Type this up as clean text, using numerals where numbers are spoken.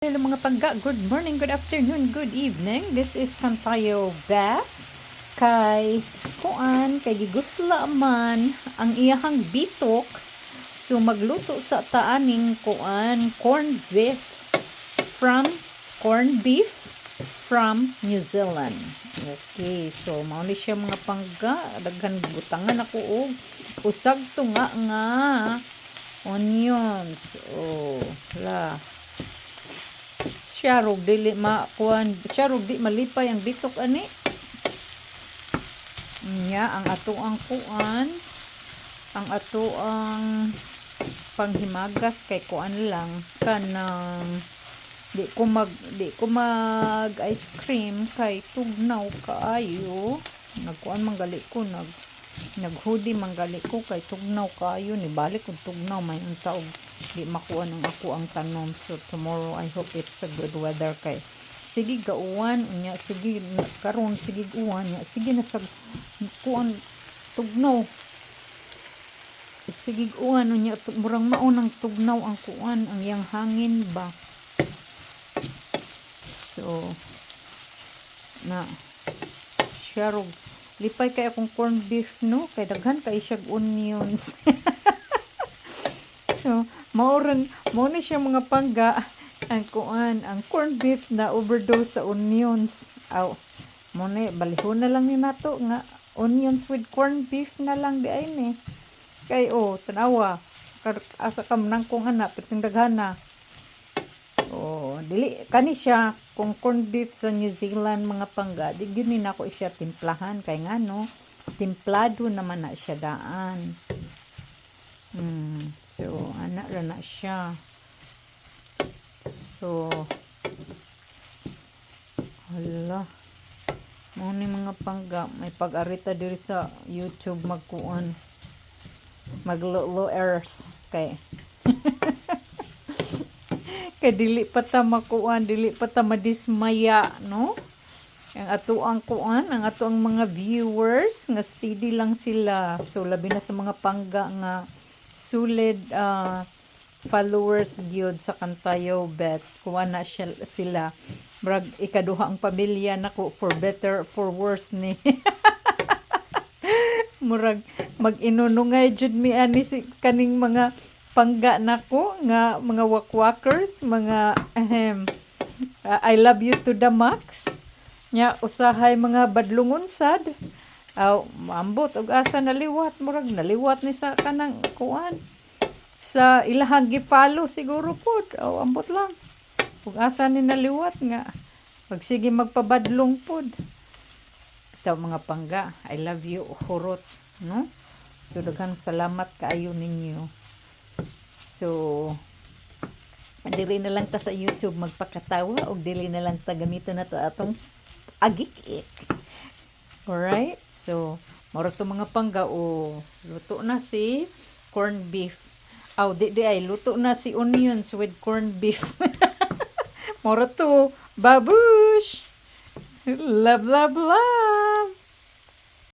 Hello, mga pangga, good morning, good afternoon, good evening. This is Kantayo Beth. Kay kuan, kay gigusla man ang iyahang bitok. So magluto sa ta aning kuan, corned beef from New Zealand. Okay, so mao ni siya, mga pangga, daghan butangan ako og usag tunga nga onions. Oh, la. Siya rog dili makuan, siya rog di malipay ang bitok ani. Nya ang ato ang kuan, ang ato ang panghimagas kay kuan lang, kanang di ko mag ice cream kay tugnaw kaayo. Nagkuan man gali ko, nag hoodie man gali ko kay tugnaw kaayo. Ni balik og tugnaw, may unta og di makuan ang ako ang tanom. So tomorrow, I hope it's a good weather kay sige gauwan, unya sige karon sige uwan, nya sige na sa kuan, tugnaw, sige uwan, unya murang mao nang tugnaw ang kuan, ang iyang hangin ba. So na siya rog lipay kay akong corned beef, no, kay daghan kay siyag onions. So mao ron, mao ni siya, mga pangga, ang kuan, ang corned beef na overdose sa onions. Aw, mo ni balihon na lang ni nato nga onions with corned beef na lang di ay ni kay, oh, tanawa, asa ka nangkong ana, perting daghana. Oh, dili kani siya kung corned beef sa New Zealand, mga pangga, di gyud ni nako siya timplahan kay ngano, timplado naman na siya daan. So ana ra na siya. So hala. Mao ni, mga pangga, may pag-arita diri sa YouTube, magkuan. Maglo errors kay dili pa ta makuan, dili pa ta madismaya, no? Ang ato ang kuan, ang ato ang mga viewers nga steady lang sila. So labi na sa mga pangga nga solid followers gyud sa Kantayo Bet. Kuan na siya, sila. Murag ikaduha ang pamilya nako, for better for worse ni. Murag mag-inunungay jud mi ani si kaning mga pangga nako nga mga wakwakers, mga ahem, I love you to the max. Nya usahay mga badlungon sad. Aw, maambot og asa naliwat, murag naliwat ni sa kanang kuan sa ilahang gi-follow siguro pod. Aw, ambot lang. Ug asa ni naliwat nga pag sige magpabadlong pod. Ito, mga pangga, I love you hurot, no? So daghang salamat kaayo ninyo. So dili na lang ta sa YouTube magpakatawa og dili na lang ta gamito na to atong agik-ik. Alright? So, mao to, mga pangga, o luto na si corned beef. Aw, di di ay luto na si onions with corned beef. Mao to. Babush! Love, love, love!